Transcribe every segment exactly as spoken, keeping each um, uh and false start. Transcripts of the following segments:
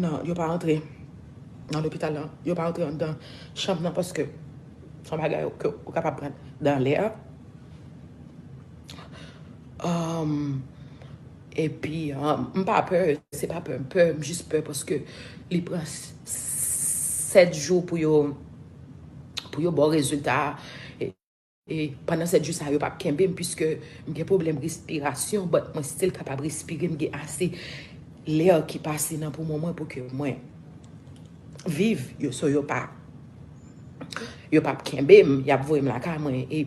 nan, yo pa antre nan lopital lan, yo pa antre anndan chanm nan paske se yon bagay ke ou kapab pran dan lè a. Um, epi, um, m pa pè, se pa pè m pè, m jis pè paske li pran sèt jou pou yo pou yo ba w rezilta a. E, e pandan sèt jou sa yo p ap kenbe m piske m gen pwoblèm respirasyon, but mwen still kapab respire, m gen ase lè ki pase nan poumon mwen pou ke mwen viv. Yo, so yo pa yo p ap kenbe m, y ap voye m lakay mwen. E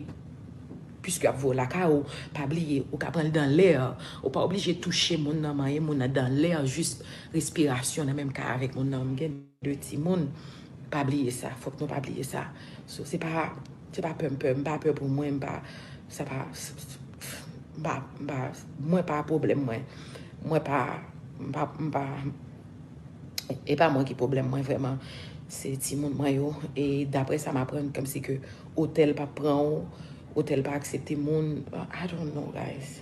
piske y ap voye w lakay ou, pa bliye ou ka pran l dan lè. Ou pa oblije touche moun nan, manyen moun nan, dan lè, jis respirasyon nan menm kay avèk moun nan. M gen de timoun, pa bliye sa, fòk nou pa bliye sa. So, se pa se pa pè m pè, m pa pè pou mwen, m pa sa pa m pa m pa mwen pa pwoblèm mwen. Mwen pa m pa m pa e pa mwen ki pwoblèm mwen vrèman. Se timoun mwen yo. E daprè sa m aprann, kòmsi ke otèl pa pran w, otèl pa aksepte moun. I don't know, guys.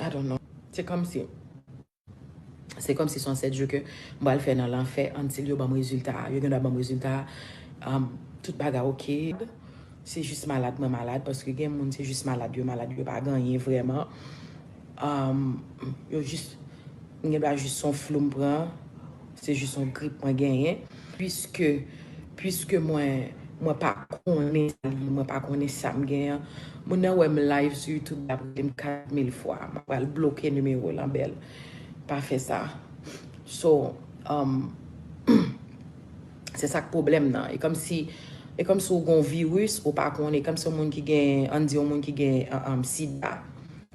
I don't know. Se kòmsi se kòmsi se yon sèt jou ke m pral fè nan lanfè until yo ban m rezilta a. Yo gen dwa ban m rezilta a. Um, tout bagay oke. Se jis malad mwen malad, paske gen moun se jis malad yo malad, yo pa gen anyen vrèman. Um, yo jis, m gen dwa jis se yon flou m pran. Se jis yon grip mwen genyen. Piske, piske mwen, mwen pa konnen sa li ye, mwen pa konnen sa m genyen. Moun nan wè m live sou YouTube, l ap rele m kat mil fwa. M ap pral bloke nimewo l anbèl. Pa fè sa. So, um, se sa k pwoblèm nan. E kòmsi, e kòmsi w gen yon viris, ou pa konnen, e kòmsi yon moun ki gen, ann di yon moun ki gen, um, sida.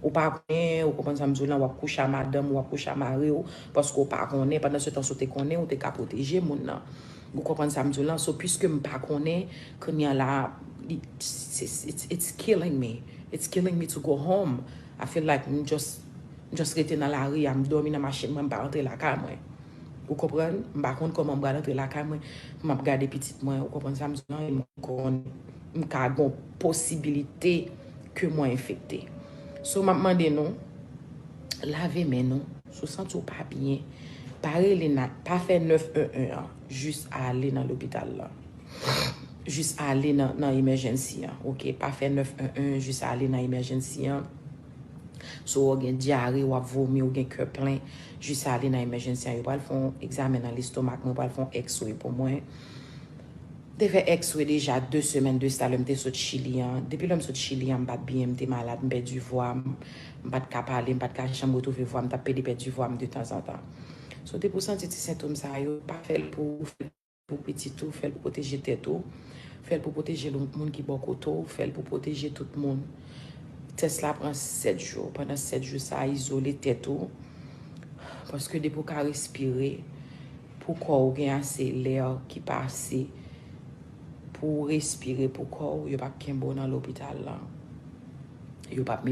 Ou pa konnen, ou konprann sa m di w lan, w ap kouche a madanm ou, w ap kouche a mari w, paske w pa konnen. Pandan se tan, si w te konnen, ou te ka pwoteje moun nan. Ou konprann sa m di w lan? So, piske m pa konnen, kounye a la, li, it's, it's, it's killing me. It's killing me to go home. I feel like m just, m just rete nan lari a, m dòmi nan machin mwen, m pa rantre lakay mwen. Ou konprann? M pa konn kòman m pral antre lakay mwen, m ap gade pitit mwen, ou konprann sa m di w lan, e m konn, m ka gen posibilite ke mwen enfekte. So, m ap mande nou, lave men nou. Si w santi w pa byen, pa rele nan, pa fè nèf un un an, jis ale nan lopital lan. Jis ale nan, nan emergency an, oke? Pa fè nèf un un, jis ale nan emergency an. So, w gen dyare, w ap vomi, w gen kè plen, jis ale nan emergency an. Yo pral fè yon egzamen nan lestomak mwen, yo pral fè yon x-ray pou mwen. Te fè x-ray deja de semèn de sa lè m te sot Chili an. Depi lè m sot Chili an, m pa t byen, m te malad, m pèdi vwa m, m pa t ka pale, m pa t ka janm retwouve vwa m, m t ap pede pèdi vwa m de tanzantan. So, depi w santi ti sentòm sa yo, pa fè l pou ou, fè l pou pitit ou, fè l pou pwoteje tèt ou, fè l pou pwoteje lòt moun ki bò kote w, fè l pou pwoteje tout moun. Tès la pran sèt jou. Pandan sèt jou sa a, izole tèt ou. Paske depi w ka respire, pou kò w gen ase lè ki pase pou w respire pou kò w, yo p ap kenbe w nan lopital lan. Yo p ap mete